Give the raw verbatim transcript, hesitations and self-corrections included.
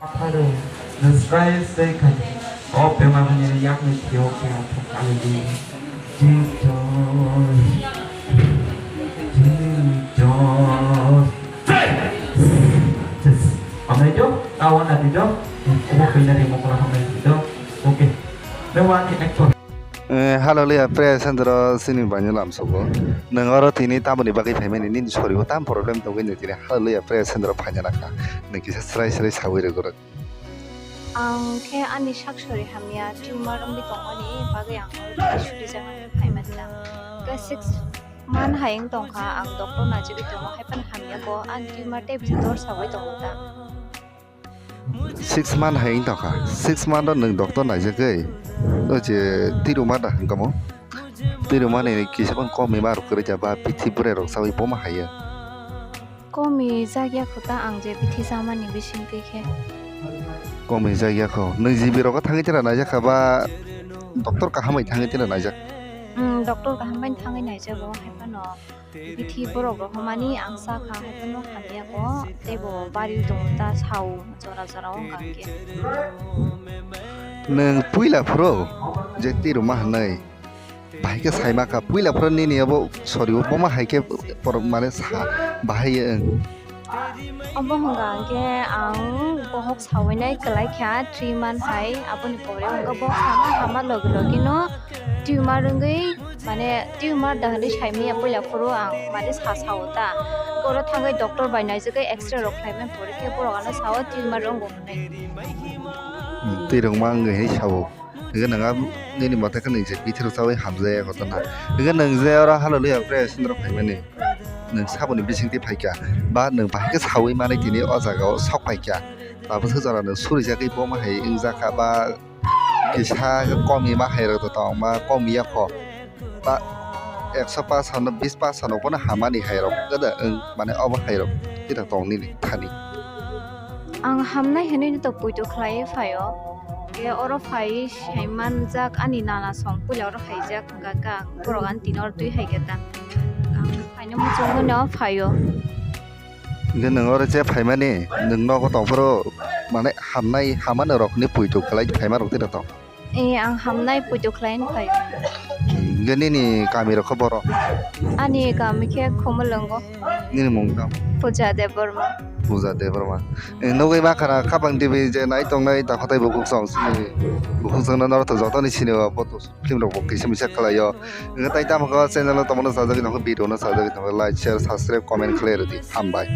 Father, the sky is shaken. O bemar hani yakni thio khe athuk alidi. Jesus. Jesus. Jesus. Amai jo, kawan adi jo. Obo kena di mokol hamai jo. Okay. Dewa ni actor. Eh, Hallelujah, praise center o sini bani lam sobo. Nang oro tini tamoni bagwi phaimani nini sori o tam problem tongwi nini tini Hallelujah, praise center o phaina nakha. Nang kisa srai srai sawi rwgwrwk. Ang khe ani sak sori hamya tumor wngwi tongmani bagwi ang oro tini suri jagani phaimani na. Khe six month hai wng tongkha ang doctor naijagwi tongo hai phano hamya ko ani tumor tei bisa dor sawi tongo ta. Six month hai wng tongkha. Six month o nwng doctor naijagwi. O je tiruma da hwnkha mo? Tiruma ni kisa phano komi ma rok kwrwi ja ba bithi bwrwi rok sawi boma haiya. Komi jak ya kho ta ang je bithi chamani bisingtwi khe. Komi jak ya kho. Nwng G B rogo thangwi tira naijak kha ba doctor kaham bai thangwi tira naijak? Hmm, doctor kaham bai thangwi naijago hai phano. Bithi borok rok hwnmani ang cha kha hai phano hamya ko tei bo bari tongo ta sao jora jora o hwnka hwnkhe. Nwng puila phuru je tiruma hwnwi bahai khe saima kha puila phuru nini abo sori o boma hai khe borok mane sa bahai wng. Obo hwnka hwnkhe ang bohok sawinai kwlai kha three month hai aboni pore hwnka bohok sama hama logi logi no tumor wngwi mane tumor da hwnwi saimanya puila phuru ang mane sa sao ta. Oro thangwi doctor bai naijagwi x-ray rok khlaimani pore khe borok ano sao tumor wngo hwnwi. Twi rwngma wngwi hwnwi sao. Hwnkhe nwng a nini mata khe nwng je bithi rok chaui hamjaya kotorna. Hwnkhe nwng je oro Hallelujah prayer center o phaimani. Nwng saboni bisingtwi phaikha. Ba nwng bahai khe saui manwi tini o jaga o sok phaikha. Tabukhe jora nwng suri jagwi boma hai wngjakha ba kisa komi ma hai rok tong ma komi ya kho. Ba ekso percent no bis percent no bono hamani hai rok. Gada wng mane obo hai rok. Tira tong nini thani. Ang hamnai hinwi no to puito khlaiwi phaio. Khe oro phai sai manjak ani nana song puila oro khaijak hwnkha kha borok ani tini oro twi hai khe ta. Ang phaina muchungmano phaio. Hwnkhe nwng oro je phaimani nwng nogo tongphuru mane hamnai hamani rokni puito khlai phaima rok tira tong. Eh, ang hamnai puito khlaina phaio. Hwnkhe nini kami rok khe boro? Ani kami khe Khumulwngo. Nini mung tamo? Puja Debbarma. Puja Debbarma. Eh, nugwi ma khana khapang T V je nai tongnai takhatai bukhuk song sini. Bukhuk song no norok to jotoni sini o bo to film rok bo kisa misa khlai o. Nang tai tamo khe channel o tongmano sajagwi tongkha video no sajagwi tongkha like share subscribe comment khlai rwdi. Hambai.